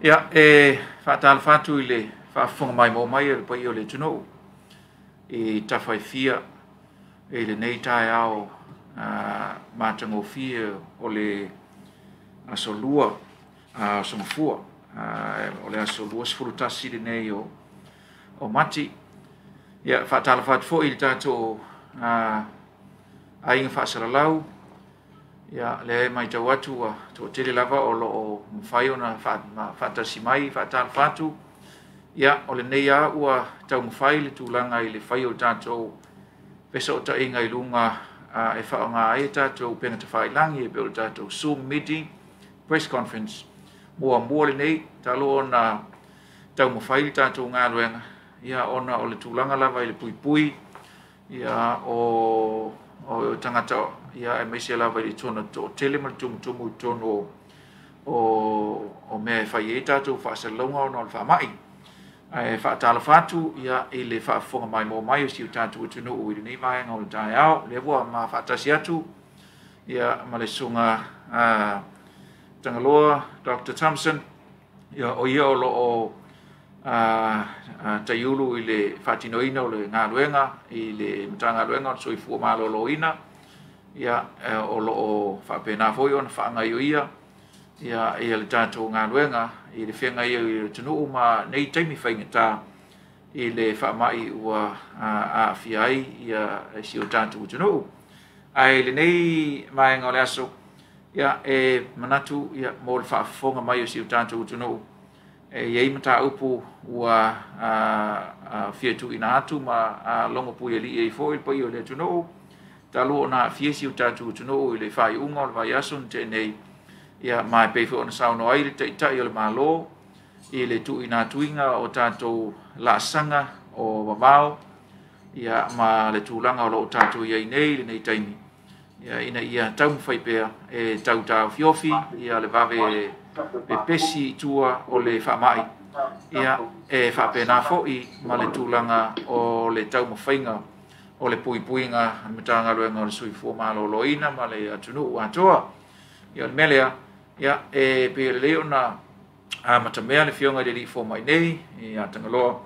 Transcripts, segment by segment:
Ia, e faatalofa atu i le faafofoga maimoa mai a le paia o le atunuu i tafa e fia i lenei taeao matagofie o le Aso Lua, Aso Gafua, o le aso 21 lenei o Mati. Ia, faatalofa atu foi i le tatou aiga faasalalau. Ia, lea e matau atu ua toatele lava o lo o mafai ona faatasi mai, faatalofa atu. Ia, o lenei lava ua taumafai le tulaga i le fai o tatou fesootaiga i luga e faaaoga ai tatou upega tafailagi e pei o le tatou Zoom meeting, press conference muamua lenei talu ona taumafai le tatou galuega, ia ona o le tulaga lava i le puipui ia o tagata, ia aemaise lava i le tona toatele ma le tumutumu i totonu o mea e fai ai tatou faasalalauga ona o le faamai. Ae faatalofa atu ia i le faafofoga maimoa mai o si o tatou atunuu i lenei vaega o le taeao. Lea ua ma faatasi atu ia ma le susuga Tagaloa Dr. Thompson, ia o ia o lo o taiulu i le faatinoina o le galuega i le Matagaluega o le Soifua Maloloina, ia o lo o faapena foi ona faagaioia ia le tatou galuega i le feagai ai o le atunuu ma nei taimi faigata i le faamai ua aafia ai ia si o tatou atunuu. Ae i lenei vaega o le aso, ia e manatu ia mo le faafofoga mai o si o tatou atunuu, e i ai mataupu ua fia tuuina atu ma logo puialii ai foi le paia o le atunuu talu ona aafia si o tatou atunuu i le faaiuga o le vaiaso na tea nei, ia ma e pei foi ona saunoa ai le Taitai o le Malo i le tuuina atuina o tatou laasaga o vavao, ia ma le tulaga o lo o tatou i ai nei i lenei taimi, ia ina ia taumafai pea e tau taofiofi ia le vave pepesi i tua o le faamai, ia e faapena foi ma le tulaga o le taumafaiga o le puipuiga a le Matagaluega o le Soifua Maloloina ma le atunuu atoa. Ia o le mea lea, ia e pei e lelei ona amatamea le afioga i le alii fomai nei ia Tagaloa,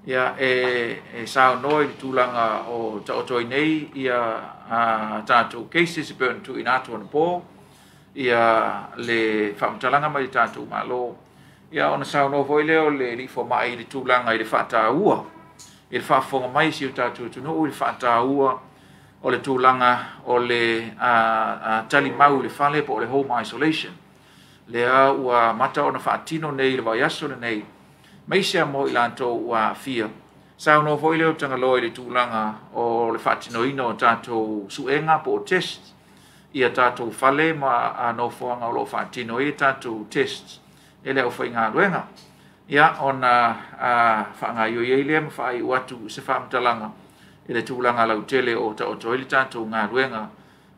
ia e saunoa i le tulaga o taoto ai nei ia tatou cases e pei ona tuuina atu anapo ia le faamatalaga mai le tatou Malo, ia ona saunoa foi lea o le alii fomai i le tulaga i le faataua i le faafofoga mai si o tatou atunuu i le faataua o le tulaga o le talimau i le fale po o le home isolation lea ua amata ona faatino nei i le vaiaso lenei, maise lava mo i latou ua aafia. Saunoa foi lea o Tagaloa i le tulaga o le faatinoina o tatou suega po o test ia tatou fale ma nofoaga o lo o faatino ai tatou test e le aufaigaluega, ia ona faagaoioi ai lea ma faaiu atu se faamatalaga i le tulaga lautele o taoto ai le tatou galuega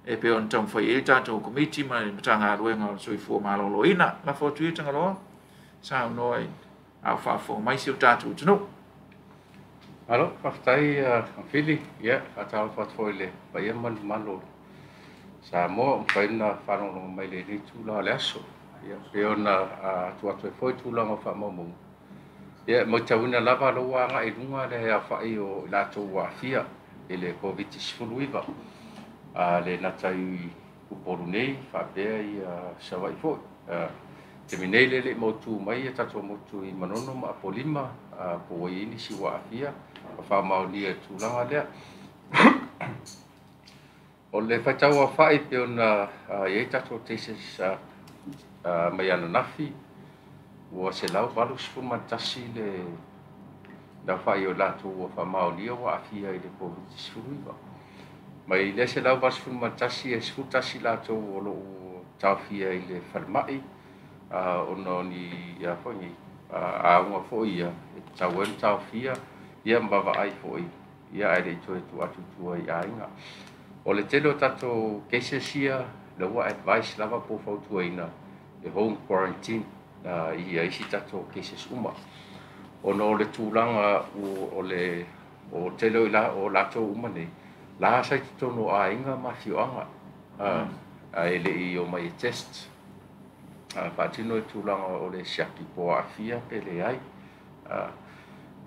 e pei ona taumafai ai le tatou Komiti ma le Matagaluega o le Soifua Maloloina. Lafo atu ia Tagaloa, saunoa i a o faafofoga mai si o tatou atunuu. Malo, faafetai Fili. Ia, faatalofa atu foi i le paia ma le mamalu o Samoa ua mafai ona faalogologo mai i lenei itula o le aso. Ia, pei ona atu atu ai foi tulaga o faamaumauga. Ia, e matauina lava lea ua agai i luga le aofai o i latou ua aafia i le Koviti-19. Le gata i Upolu nei faapea ia Savaii foi. Taimi nei le i mautu mai ia tatou motu i Manono ma Apolima, po ua i ai nisi ua aafia ma faamaonia i le tulaga lea. O le faitau aofai pei ona i ai tatou cases mai ananafi, ua 181 le aofai o i latou ua faamaonia ua aafia i le Koviti-19. Mai lea 181, e 11 latou o lo o taofia i le falemai ona o ni foi auga foi ia e tatau ai ona taofia ia ma vaavaai foi ia ae le i toe tuu atu i tua i aiga. O le tele o tatou cases ia, lea ua advice lava po o fautuaina le home quarantine ia isi tatou cases uma, ona o le tulaga o le o tele o latou uma nei la sa i totonu o aiga ma afioaga ae le i omai e test. Faatino i tulaga o le siaki po o aafia pe leai.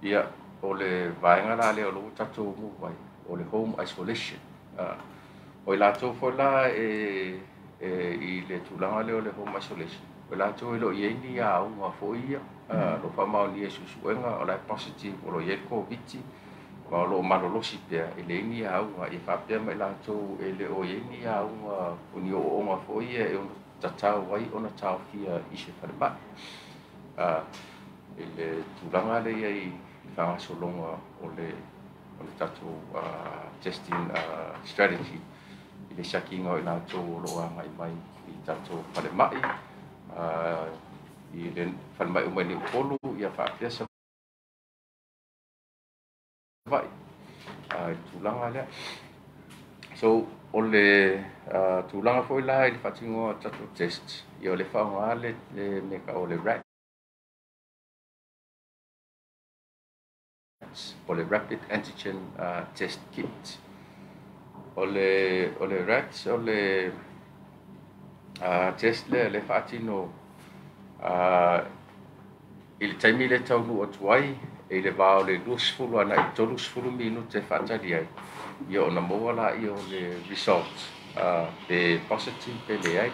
Ia, o le vaega la lea o lea ua tatou move ai, o le home isolation. O i latou foi la e i le tulaga lea o le home isolation, o i latou e le o i ai ni auga foi ia, o lo o faamaonia i suesuega o la e positive, o lo o i ai le Koviti, ma o lo o malolosi pea, e leai ni auga, ia faapea ma i latou e le o i ai ni auga, o ni ooooga foi ia e ono tatau ai ona taofia i se falemai. I le tulaga lea i ai i le faagasologa o le tatou testing strategy i le siakiina o i latou o lo o agai mai i tatou falemai, i le falemai uma i Upolu, ia faapea Savaii i le tulaga lea. So, o le tulaga foi la i le faatinoga o tatou test, ia o le faaaoga le mea o le RAT, o le Rapid Antigen Test Kit. O le RAT, o le test lea le faatino i le taimi le taunuu atu ai, i le va o le 20 agai i 30 minute e faatali ai, ia ona maua laia o le result, pe positive pe leai,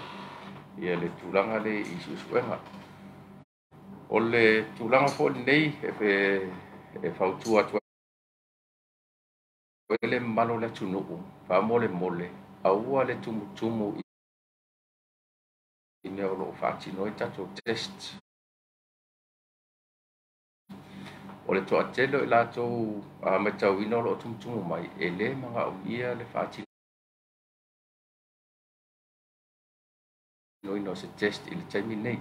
ia le tulaga lea i suesuega. O le tulaga foi lenei e fautua atu ai le mamalu o le atunuu, faamolemole, aua le tumutumu i mea o lo o faatino ai tatou test. O le toatele o i latou matauina o lo o tumutumu mai, e le manaomia le faatinoina o se test i le taimi nei.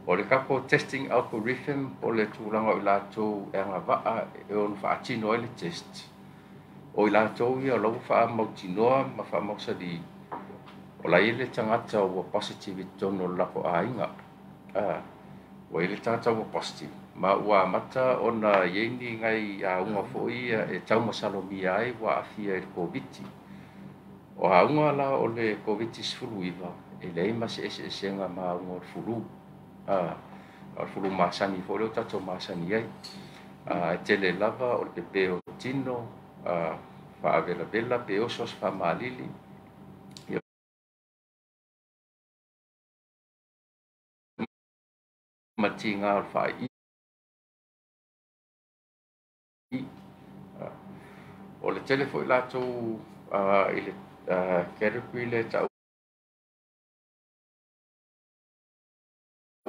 O le tatou testing algorithm, o le tulaga o i latou e agavaa e ono faatino ai le test, o i latou ia o la ua faamautinoa ma faamausali, o la e i ai le tagata ua positive i totonu o le latou aiga. Ua i ai le tagata ua positive, ma ua amata ona i ai ni nai auga foi ia e taumasalomia ai ua aafia i le Koviti. O auga la o le Koviti-19, e leai ma se eseesega ma auga o le fulu. O le fulu masani foi lea ua tatou masani ai. E tele lava o le pepe o tino, faavelavela pe oso se faamalili, ia ma tiga o le faai'i. O le tele foi latou i le category lea ta'u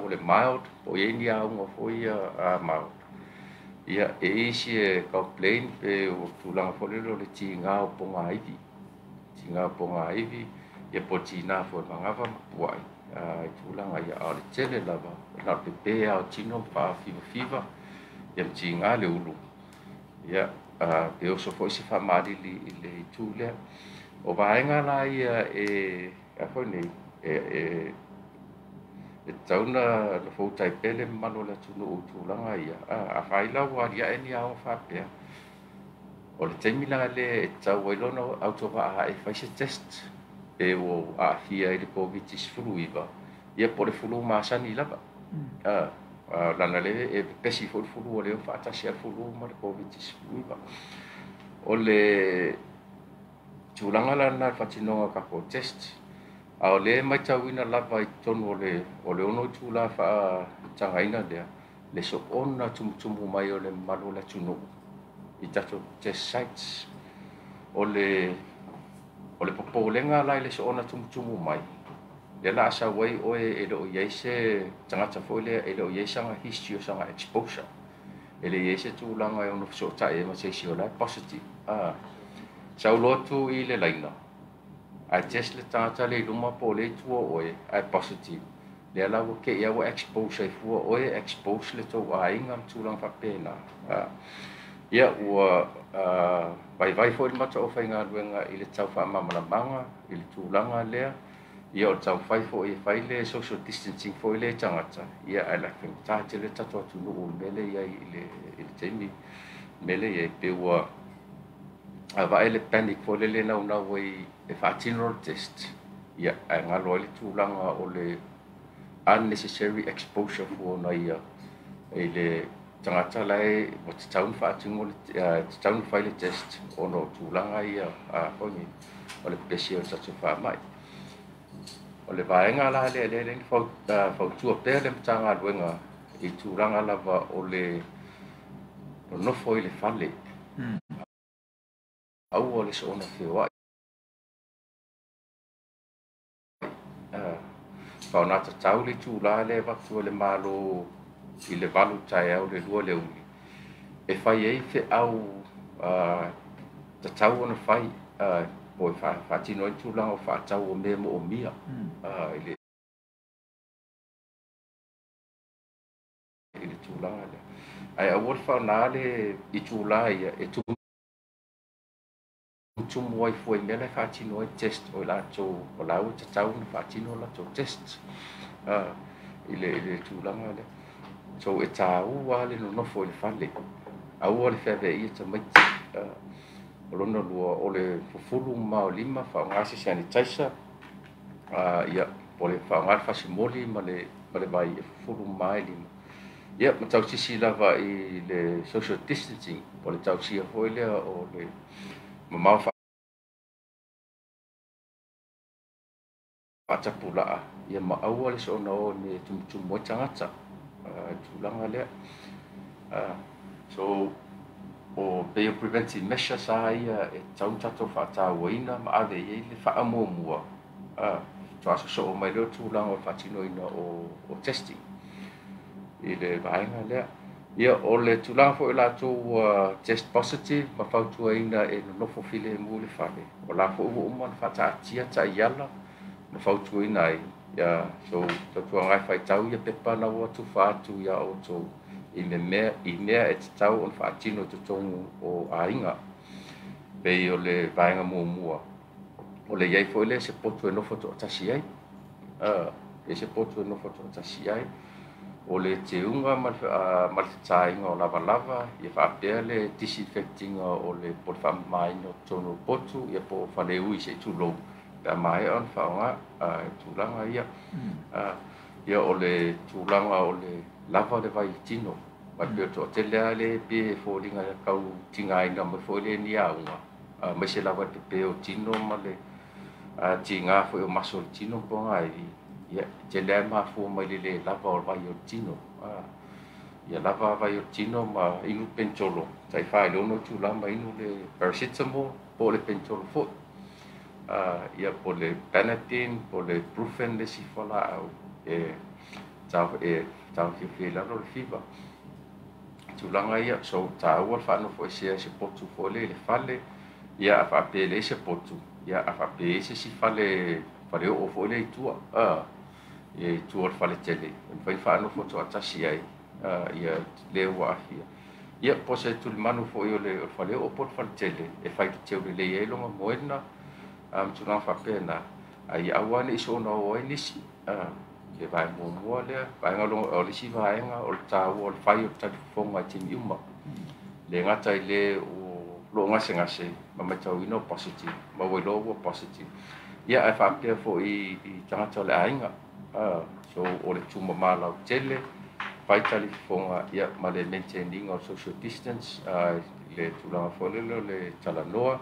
o le mild, po o i ai ni auga foi ia mild. Ia, e i ai isi e complain pe o tulaga foi lele o le tiga o pogaivi. Tiga o pogaivi, ia po o tiga foi o manava ma puai i tulaga ia. A o le tele lava, na o le pepe lava o tino ma faafivafiva, ia ma tiga le ulu. Ia, pe oso foi se faamalili i le itu lea. O vaega la ia e, a foi nei, e tatau na foutai pea le mamalu o le atunuu i tulaga ia. Afai la ua aliae ni aoga faapea, o le taimi la lea e tatau ai lona autovaa e fai se test, pe ua aafia ai le Koviti-19, ia po o le fulu masani lava. Lana lea e pepesi foi le fulu o lea ua faatasi a le fulu ma le Koviti-19. O le tulaga la lena i le faatinoga o tatou test, a o lea e matauina lava i totonu o le 6 itula faatagaina lea, le soona tumutumu mai o le mamalu o le atunuu i tatou test sites. O le popolega la i le soona tumutumu mai, lea la a sau ai oe e le o i ai se tagata foi lea, e le o i ai sana history o sana exposure, e le i ai se tulaga e ono fesootai ai ma se isi o la e positive. Sau loa atu i le laina, ae test le tagata le i luma po o le i tua o oe, ae positive. Lea la ua kei ua expose ai fua oe, expose le tou aiga ma tulaga faapena. Ia, ua vaivai foi le mata o faigaluega i le tau faamalamalamaga i le tulaga lea. Ia o le taumafai foi e fai le social distancing foi lea i tagata, ia ae le faigata tele le tatou atunuu i le mea lea i ai i le taimi, le mea lea i ai pe ua avae le panic foi lele naunau ai e faatino le test, ia ae galo ai le tulaga o le unnecessary exposure fua ona ia i le tagata la e ua tatau ona faatino le tatau ona fai le test ona o tulaga ia foi nei o le pepesi o le tatou faamai. O le vaega la lea lea na fautua pea le Matagaluega i tulaga lava o le nonofo i le fale, aua le soona feoai. Faaaoga tatau le itulā lea e avatu e le Malo i le 8 taeao le 2 le aoauli e fai ai feau tatau ona fai po o faatino ai tulaga o faatau o mea moomia i le tulaga lea. Ae aua le faaaoga le itulā ia e tumutumu ai fua i mea la e faatino ai test o i latou o la ua tatau ona faatino latou test i le tulaga lea. So e tāua le nonofo i le fale, aua le feaveaia tamaiti. O lona lua o le fufulu ma o lima, faaaoga se sanitizer, ia po o le faaaoga le fasimoli ma le vai e fufulu ma ai lima. Ia ma tausisi lava i le social distancing, po o le tausia foi lea o le mamao faatapulaa, ia ma aua le soona o i mea e tumutumu ai tagata tulaga lea. So o pei o preventive measures a ia e tatau ona tatou faatauaina ma ave i ai le faamuamua, faatoa sosoo mai lea o tulaga o le faatinoina o testing i le vaega lea. Ia o le tulaga foi o latou ua test positive ma fautuaina e nonofo filemu i le fale, o la foi ua uma ona faataatia taiala na fautuaina ai. Ia so tautuaga e faitau ia pepa na ua tufa atu ia outou i mea e tatau ona faatino i totonu o aiga. Pei o le vaega muamua, o le i ai foi lea se potu e nofo toatasi ai. E se potu e nofo toatasi ai. O le teuga ma le tataina o lavalava, ia faapea le disinfect ina o le po o le faamamaina o totonu o potu, ia po o faleui se i tulou, pe a maea ona faaaoga tulaga ia. Ia o le tulaga o le lava le vai i le tino. Mai pei o le toatele lava lea pei e foliga e tau tigaina mai foi lea ni auga, aemaise lava i le pepe o tino ma le tiga foi o maso o le tino ma pogaivi. Ia e tele lava mafua mai le le lava o le vai o le tino. Ia lava vai o le tino ma inu penitolo, tai 4 i le 6 itula ma inu le paracetamol po o le penitolo foi. Ia po o le Panadine, po o le Brufen le isi fualaau e taofiofia i lalo le fiva. Tulaga ia, so taua le faanofo esea se potu foi lea i le fale, ia a faapea e leai se potu, ia a faapea e i ai se isi fale faleoo foi lea i tua, ia i tua o le fale tele, e mafai ona faanofo toatasi ai ia le ua aafia. Ia po o se tulimanu foi o le faleoo po o le faletele e fai teteu lelei ai lona moena ma tulaga faapena, ae ia aua ne i soona o ai nisi. Le vaega muamua lea, vaega o le isi vaega o le taua o le fai o le talifofoga i taimi uma. Le gata i le o loo gasegase ma matauina o positive, ma ua iloa ua positive. Ia ae faapea foi i tagata o le aiga. So o le tumama lautele, fai talifofoga ia ma le maintain ina o social distance, le tulaga foi lele o le talanoa,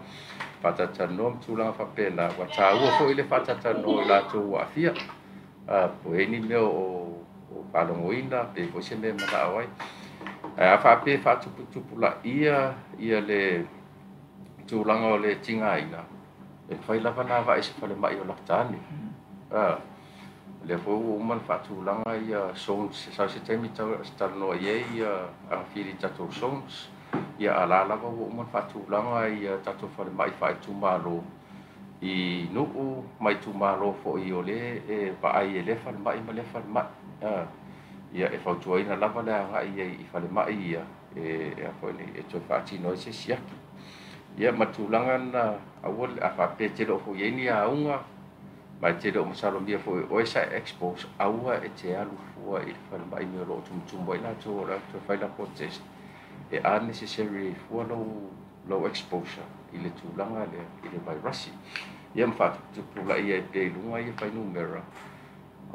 faatatalanoa ma tulaga faapena. Ua taua foi le faatatalanoa i latou ua aafia. Po o i ai ni mea o faalogoina pe foi se mea e manao ai. Ae a faapea e faatuputupulaia ia le tulaga o le tigaina, e mafai lava ona avae i se falemai o lata ane. Lea foi ua uma ona faatulaga ia zones, sau se taimi talanoa i ai ia agafili i tatou zones. Ia a la lava ua uma ona faatulaga ia tatou falemai faaitumalo i nuu ma itumalo foi o lea e vaai e lea falemai ma lea falemai. Ia e fautuaina lava le agai ai i falemai ia e foi nei e toe faatino ai se siaki. Ia ma tulaga na aua a faapea e te le o foi i ai ni auga ma e te le o masalomia foi oe sa expose, aua e te alu fua i le falemai mea o lo o tumutumu ai latou o le a toe fai latou test. E unnecessary fua lou exposure i le tulaga lea i le vairasi. Ia ma faatuputupulaia ai pea i luga ia fuainumera.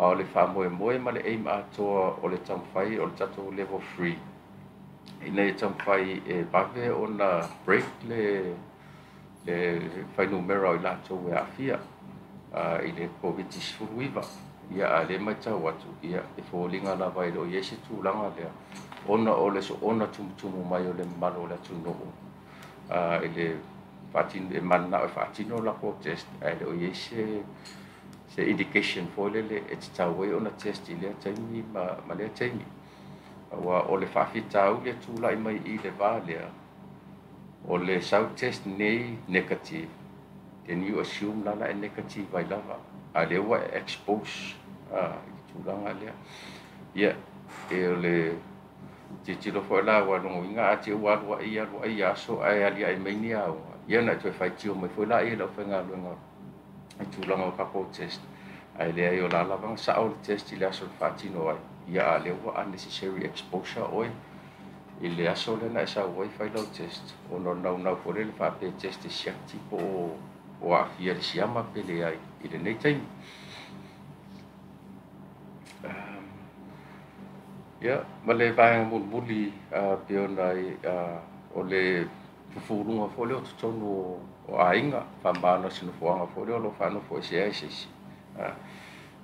A o le faamoemoe ma le aim atoa o le taumafai o le tatou level 3, ina ia taumafai e vave ona break le fuainumera o i latou e aafia i le Koviti-19. Ia, a o lea e matau atu, ia, e foliga lava e le o i ai se tulaga lea, ona o le soona tumutumu mai o le mamalu o le atunuu i le e mananao e faatino latou test, ae le o i ai se indication foi lele e tatau ai ona test i lea taimi ma lea taimi. Aua o le faafitauli e tulai mai i le va lea, o le sau test nei negative, then you assume la e negative ai lava, a lea ua expose i le tulaga lea. Ia, e o le tilotilo foi la ua logoina a te ua alu ai aso ae aliae mai ni auga, ia na toe faitio mai foi la i le aufaigaluega i tulaga o tatou test, ae leai o la lava na sao le test i le aso e faatino ai, ia a lea ua unnecessary exposure oe i le aso lea na e sau ai fai lau test, ona o le naunau foi lele faapea test e siaki po o aafia le siama pe leai i lenei taimi. Ia, ma le vaega mulimuli pei ona o le fufuluga foi lea o totonu o aiga, faamama o se nofoaga foi lea o lo o faanofoesea ai se isi.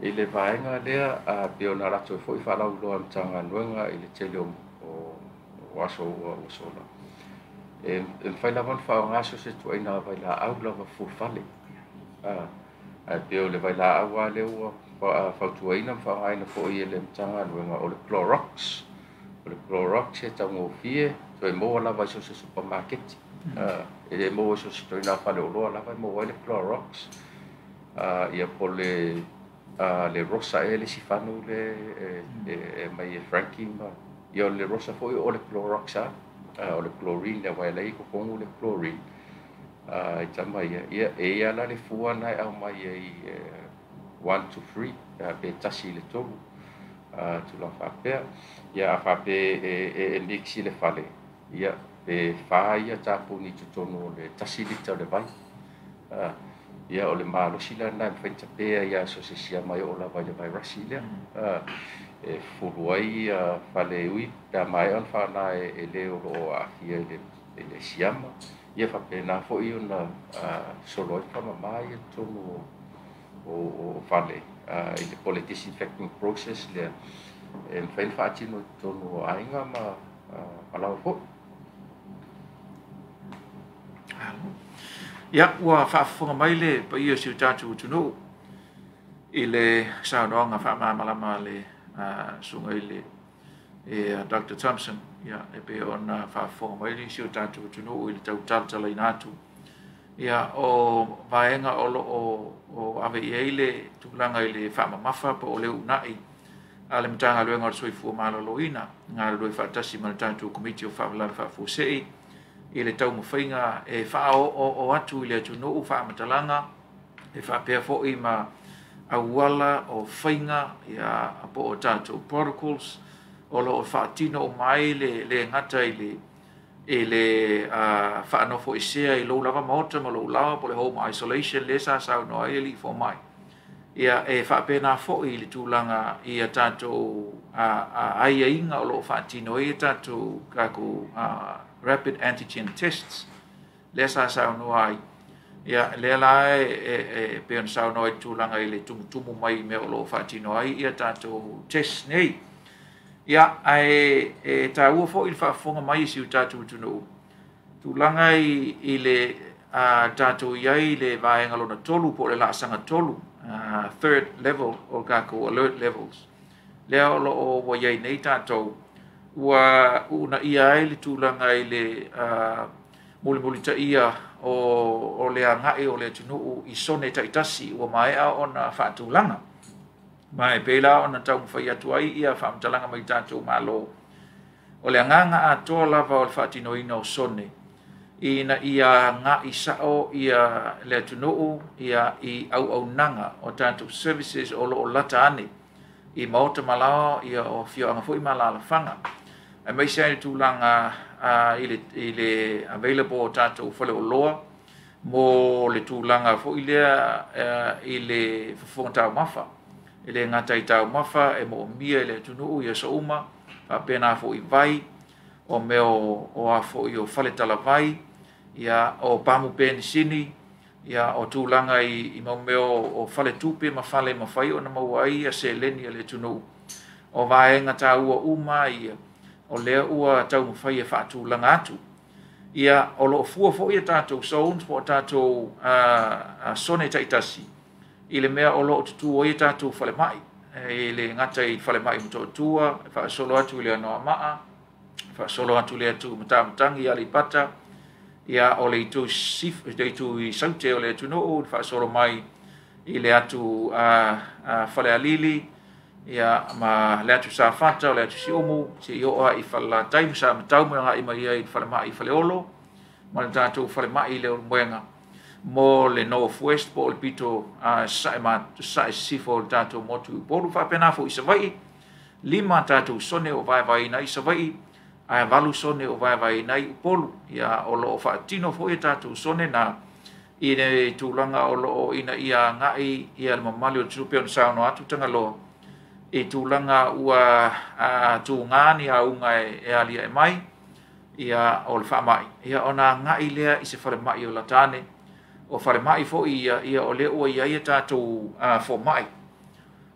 I le vaega lea pei ona latou foi faalauiloa e Matagaluega i le tele o aso ua sola, e mafai lava ona faaaoga so o se ituaiga vailaau lava fufulufale. Ae pei o le vailaau lava lea ua fautuaina ma faaaogaina foi e le Matagaluega o le Clorox. O le Clorox e taugofie, toe maua lava i so o se supamaketi. E le maua i so o se ituaiga faleoloa lava e maua ai le Clorox. Ia po le Rosa ea le isi fanu le e mai e Frankie ma ia o le Rosa foi o le Clorox lava. O le chlorine aua e leai i totonu le chlorine i tama ia. Ia e ia la le fua na e aumai ai 1 to 3, pe 1 i le 3, tulaga faapea. Ia a faapea e mix i le fale, ia pe 4 ia tapuni i totonu o le 1 lita o le vai. Ia o le malosi la lena e mafai ona tapea ia so o se siama e oo lava i le vairasi lea. E fufulu ai fale ui pe a maea ona faaaoga e le o lo o aafia i le siama. Ia faapena foi ona solo ai faamama ia totonu o fale i le po le disinfecting process lea e mafai ona faatino i totonu o aiga ma laoa foi. Ia, ua faafofoga mai le paia o si o tatou atunuu i le saunoaga faamalamalama a le susuga i le Dr. Thompson. Ia, e pei ona faafofoga mai si o tatou atunuu i le tau talatalaina atu. Ia, o vaega o lo o ave i ai le tulaga i le faamamafa po o le uunai a le Matagaluega o le Soifua Maloloina, galulue faatasi ma le tatou Komiti o Faalavelave Faafuasei i le taumafaiga e faaoooo atu i le atunuu faamatalaga e faapea foi ma auala o faiga, ia, po o tatou protocols o lo o faatino uma ai le gata i le faanofoesea i lou lava maota ma lou laoa po o le home isolation lea sa saunoa ai alii fomai. Ia, e faapena foi i le tulaga i a tatou aiaiga o lo o faatino ai tatou rapid antigen tests lea sa saunoa ai. Ia, lea la e pei ona saunoa i le tulaga i le tumutumu mai mea o lo o faatino ai ia tatou tests nei. Ia, ae e taua foi le faafofoga mai i si o tatou atunuu, tulaga i le tatou i ai le vaega lona 3 po o le laasaga 3, third level o tatou alert levels. Lea o lo o ua i ai nei tatou, ua uunaia ai le tulaga i le mulimulitaia o le agai o le atunuu i sone taitasi ua maea ona faatulaga. Ma e pei la ona taumafai atu ai ia faamatalaga mai tatou Malo, o le agaga atoa lava o le faatinoina o sone, ina ia agai sao ia le atunuu ia i auaunaga o tatou services o lo o lata ane i maota ma laoa ia o afioaga foi ma alaalafaga. Aemaise ai le tulaga i le available o tatou faleoloa mo le tulaga foi lea i le fofoga taumafa. E le gata i taumafa e moomia i le atunuu i aso uma, faapena foi vai, o mea o a foi o faletalavai, ia, o pamu penisini, ia, o tulaga i mau mea o faletupe ma fale e mafai ona maua ai ia seleni a le atunuu. O vaega taua uma ia, o lea ua taumafai e faatulaga atu. Ia, o lo o fua foi a tatou zones po o tatou sone taitasi i le mea o lo o tutu ai a tatou falemai. E le gata i falemai Motootua, e faasolo atu i le Anoamaa, faasolo atu le atu Matamatagi i Aleipata, ia, o le itu i Saute o le atunuu, faasolo mai i le atu Falealili, ia, ma le atu Safata, o le atu Siumu, se i oo i Falelatai ma Samatau ma agai mai ai i le falemai i Faleolo, ma le tatou falemai i Leulumoega, mo le North West po o le pito sae sisifo o le tatou motu i Upolu. Faapena foi i Savaii, 5 tatou sone o vaevaeina i Savaii, ae 8 sone o vaevaeina i Upolu. Ia, o lo o faatino foi a tatou sone na i le tulaga o lo o ina ia agai ia le mamalu o le tupe ona saunoa atu Tagaloa i tulaga ua tuga ni auga e aliae mai, ia, o le faamai, ia, ona agai lea i se falemai o Latane. O falemai foi ia, ia o lea ua i ai a tatou fomai.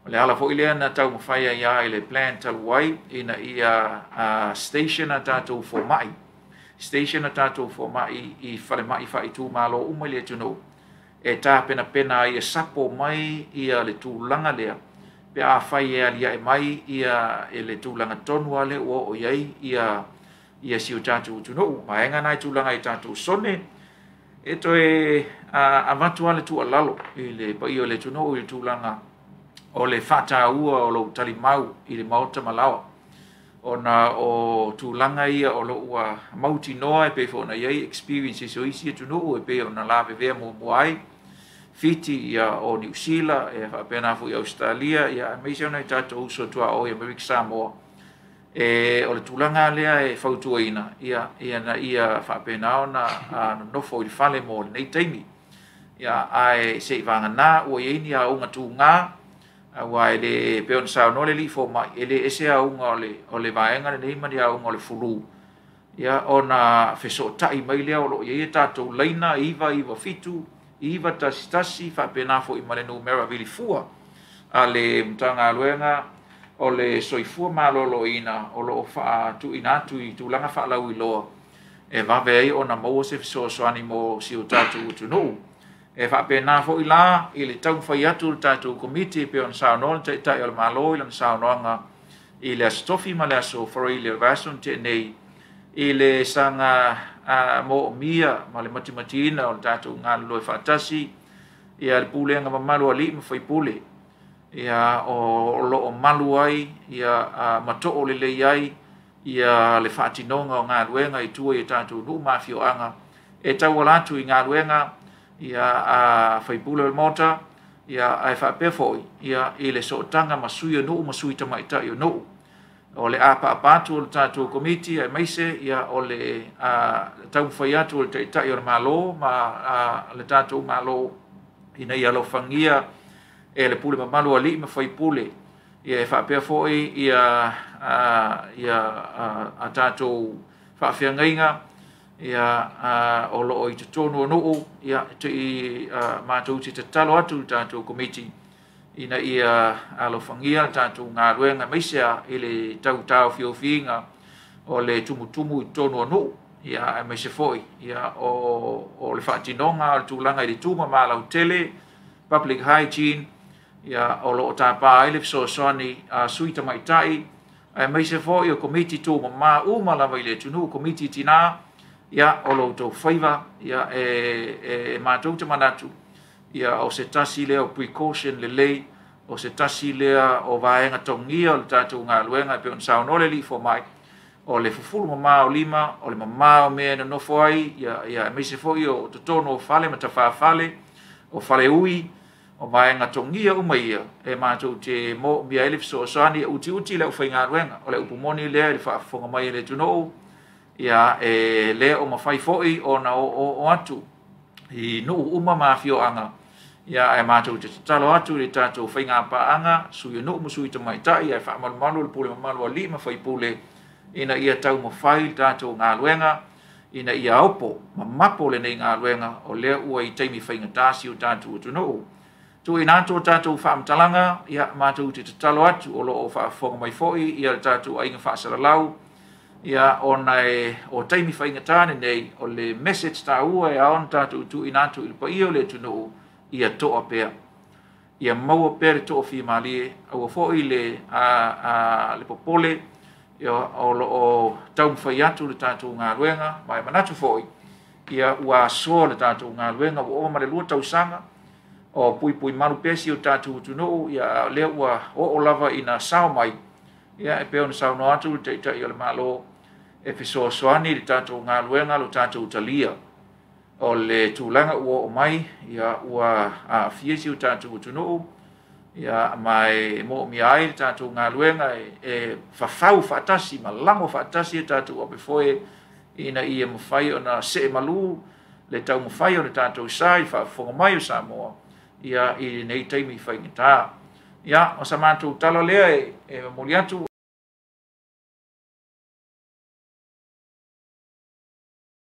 O le ala foi lea na taumafai ai i le plan talu ai ina ia station a tatou fomai. Station a tatou fomai i falemai faaitumalo uma i le atunuu. E tapenapena ai e sapo mai ia le tulaga lea, pe afai e aliae mai ia e le tulaga tonu lea ua oo i ai ia si o tatou atunuu. Vaega na i tulaga i tatou sone, e toe avatu lava le tuualalo i le paia o le atunuu i le tulaga o le faataua o lou talimau i le maota malaoa, ona o tulaga ia o lo ua mautinoa e pei foi ona i ai experiences o isi atunuu e pei ona lavevea muamua ai Fiti, ia, o Niu Sila, e faapena foi Australia, ia, aemaise ona i tatou uso tuaoi Amerika Samoa. E, o le tulaga lea e fautuaina, ia, ina ia faapena ona nonofo i le fale mo lenei taimi. Ia, ae se i vagana ua i ai ni auga tuga, aua e le pei ona saunoa le alii fomai, e le ese auga o le vaega lenei ma ni auga o le fulu. Ia, ona fesootai mai lea o lo o i ai a tatou laina 997 911, faapena foi ma le numera vilifua a le Matagaluega o le Soifua Maloloina o lo o faatuuina atu i tulaga faalauiloa e vave ai ona maua se fesoasoani mo si o tatou atunuu. E faapena foi la i le taumafai atu o le tatou komiti e pei ona saunoa le Taitai o le Malo i lana saunoaga i le Aso Tofi ma le Aso Faraile o le vaiaso na tea nei, i le saga moomia ma le matimatiina o le tatou galulue faatasi, ia le pulega mamalu a alii ma faipule, ia, o lo o malu ai, ia, ma too lelei ai ia le faatinoga o galuega i tua i tatou nuu ma afioaga e tauala atu i galuega, ia, a faipule o le Maota, ia, ae faapea foi, ia, i le sootaga ma sui o nuu ma sui tamaitai o nuu. O le apaapa atu o le tatou komiti aemaise, ia, o le taumafai atu o le Taitai o le Malo ma le tatou Malo ina ia alofagia e le pule mamalu a alii ma faipule, ia, e faapea foi ia a tatou faafeagaiga, ia, o lo o i totonu o nuu, ia, te matou te tatalo atu le tatou komiti ina ia alofagia le tatou galuega aemaise i le tau taofiofiga o le tumutumu i totonu o nuu, ia, aemaise foi, ia, o le faatinoga o le tulaga i le tumama lautele, public hygiene, ia, o lo o tapa ai le fesoasoani a sui tamaitai, aemaise foi o komiti tumama uma lava i le atunuu, komiti tina, ia, o lo outou faiva, ia, e matou te manatu, ia, o se tasi lea o precaution lelei, o se tasi lea o vaega togia o le tatou galuega e pei ona saunoa le alii fomai, o le fufulu mama o lima, o le mama o mea e nonofo ai, ia, ia, aemaise foi o totonu o fale ma tafafale, o faleui, o vaega togia uma ia, e matou te moomia ai le fesoasoani e utiuti le aufaigaluega. O le upu moni lea i le faafofoga mai e le atunuu, ia, e le o mafai foi ona oo atu i nuu uma ma afioaga, Ia, ae matou te tatalo atu i le tatou faigapaaga, Sui o Nuu ma Sui Tamaitai, ae faamalumalu le pule mamalu a alii ma faipule ina ia taumafai le tatou galuega ina ia opo ma mapo lenei galuega, o lea ua i taimi faigata si o tatou atunuu. Tuuina atu o tatou faamatalaga, ia matou te tatalo atu o lo o faafofoga mai foi ia le tatou aiga faasalalau, ia ona e o taimi faigata lenei, o le message taua e ao ona tatou tuuina atu i le paia o le atunuu, ia toa pea. Ia maua pea le toafimalie, aua foi le popole, ia, o lo o taumafai atu le tatou galuega, ma e manatu foi, ia ua asoa le tatou galuega, ua ova ma le 2 tausaga o puipui malu pea si o tatou atunuu, ia a o lea ua oo lava ina sao mai, ia e pei ona saunoa atu le Taitai o le Malo e fesoasoani i le tatou galuega lo tatou talia. O le tulaga ua oo mai, ia ua aafia si o tatou atunuu, ia ma e moomia ai le tatou galuega e fafau faatasi ma lago faatasi e tatou apefoe ina ia mafai ona seemalu le taumafai o le tatou sa i le faafofoga mai o Samoa, ia i lenei taimi faigata. Ia, o sa matou tala lea e momoli atu.